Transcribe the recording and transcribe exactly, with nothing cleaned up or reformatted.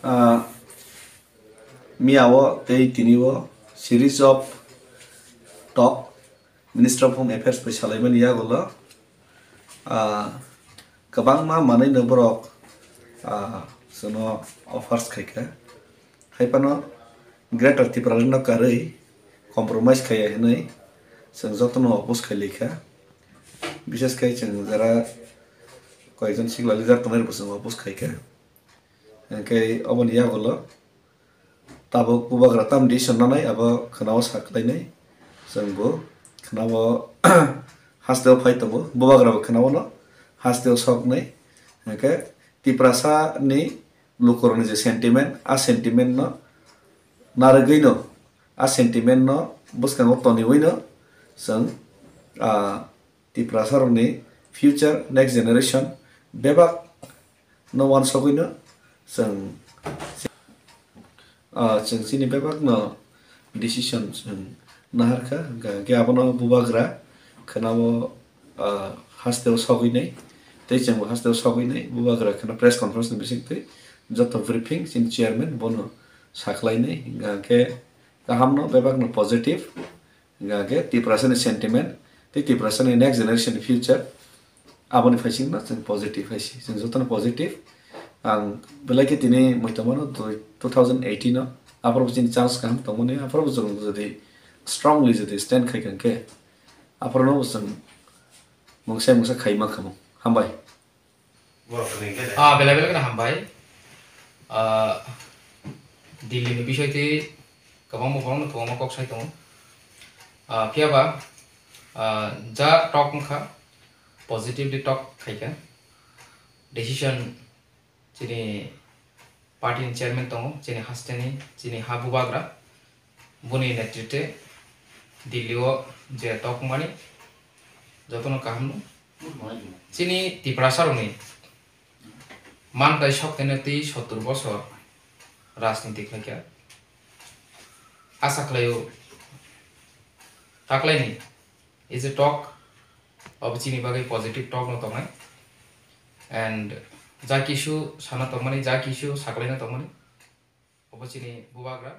Ah, miya o tei tini o series of talk Minister of Home Affairs bai salaimani yagulo, ah, kwbangma manwi no borok, ah, chwngno offers khaikha. Haiphano Greater Tipraland no karwi compromise khaiya hinwi chwng jotono oppose khailaikha. Bishes khai chwng jara koyekjon sikla leader tongnai rokbo chwng oppose khaikha. Hwnkhe oboni yagulo tabuk bubagra tam decision nanai abo khwnao sa khlainai. Chwngbo khwnao hasteo phai tongo, bubagrabo khwnao no hasteo soknai. Hwnkhe Tiprasa ni lukurokni je sentiment, a sentiment no narwgwino, a sentiment no bwskango toniwino chwng, ah, Tiprasa rokni future, next generation bebak no wansogwino chwng, ah, chwng chini bebak no decision chwng naharkha, hwnkhe abono bubagra khwnao, ah, hasteo sogwinai, tei chwngbo hasteo sogwinai, bubagra khwna press conference ni bisingtwi joto briefing chini chairman bono sakhlainai, hwnkhe kahamno bebakno positive, hwnkhe Tiprasani sentiment tei Tiprasani next generation ni future aboni phaisingno chwng positive hai si, chwng jotono positive. Ang belai khe tini muitomano two thousand eighteen o aphuru chini chance kaham tongmani, aphuru chwng jodi strongly jodi stand khai kha hwnkhe, aphuru no chwng mungsa mungsa khai mankha mo. Hambai. Ah, belai belai kheno hambai. Ah, Delhi ni bisoi twi kwbangma borokno kwbangma kok sai tongo. Ah, phiya ba, ah, ja talk wngkha, positively talk khaikha. Decision chini party ni chairman tongo, chini hasteni, chini ha bubagra, boni netritwe Delhi o je talk wngmani jotono kaham no. Chini Tiprasa rokni man tai sok tene tei sottur bosor rajniti khlaikha. Asa khlaio taklaini is a talk of chini bagwi positive talk no tongnai. And ja kisu sana tongmani, ja kisu saklaina tongmani, obo chini bubagra.